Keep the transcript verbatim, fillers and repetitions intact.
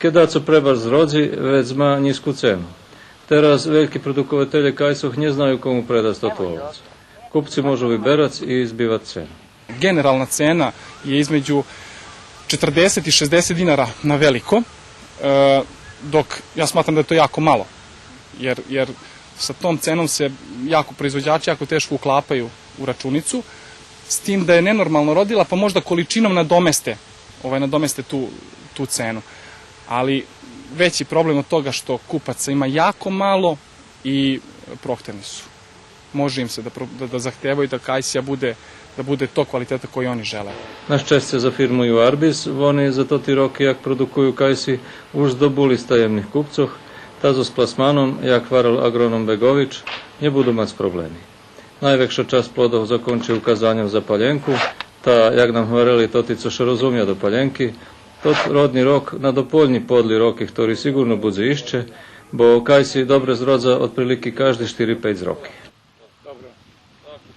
Кед дацо пребар зродзи, вец ма нїзку цену. Тераз вельки продукователє кайсох нє знаю кому предац тот овоц. Купци можу виберац и збивац цену. Generalna cena je između četrdeset i šezdeset dinara na veliko, e, dok ja smatram da je to jako malo, jer, jer sa tom cenom se jako proizvođači jako teško uklapaju u računicu, s tim da je nenormalno rodila, pa možda količinom nadomeste, ovaj, nadomeste tu, tu cenu. Ali veći problem od toga što kupaca ima jako malo i prohtevni su. Može im se da, pro- da, da zahtevaju da kajsija bude, da bude tog kvaliteta koji oni žele. На щесце за фирму Юарбис, вони за тоти роки, як продукую кайси, уж здобули стаємних купцох, та зоз пласманом, як гварел аґроном Беґович, нє буду мац проблеми. Найвекша часц плодох закончи у казаньох за палєнку, та, як нам гварели тоти цо ше розумя до палєнки, тот родни рок на дополнї подли роки, хтори сиґурно будзе ище, бо кайси добре зродза отприлики кажди штири-пейц роки.